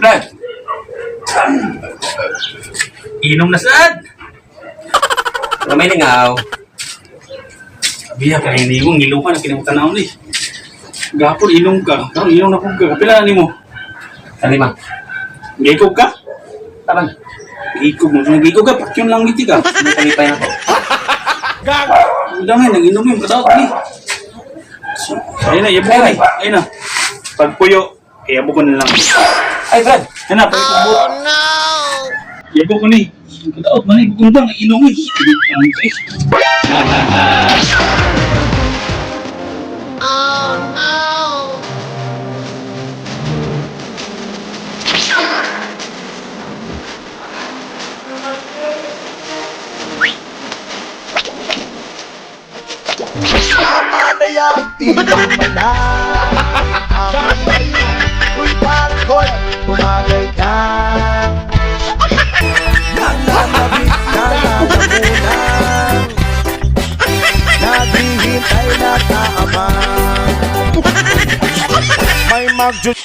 Brad. Inom na sad. Pero may lingaw. Sabi ka hindi mo ngilo ka na kinamutan na ni. Gapon inom ka. Karon inom na pud ka. Kapila ni mo? Kalima. Gikog ka? Tabang. Gikog mo. Gikog ka pakyon lang giti ka. Kalipay na ko. Udah nga nang inom yung kadaot ni. So, ayun na, yabo ko ni. Ayun na. Pagpuyo, yabo ko na lang. Ay, Brad. Ayun na, pagpuyo. Oh, no! Yabo ko ni. Kadaot man, yabo ko na bang inom eh. Ang kay. Tama na yan, ilang na. Uy, parkoy, bumagay ka. Nalalabig na lalamunan. Naghihintay na kaabang. May magju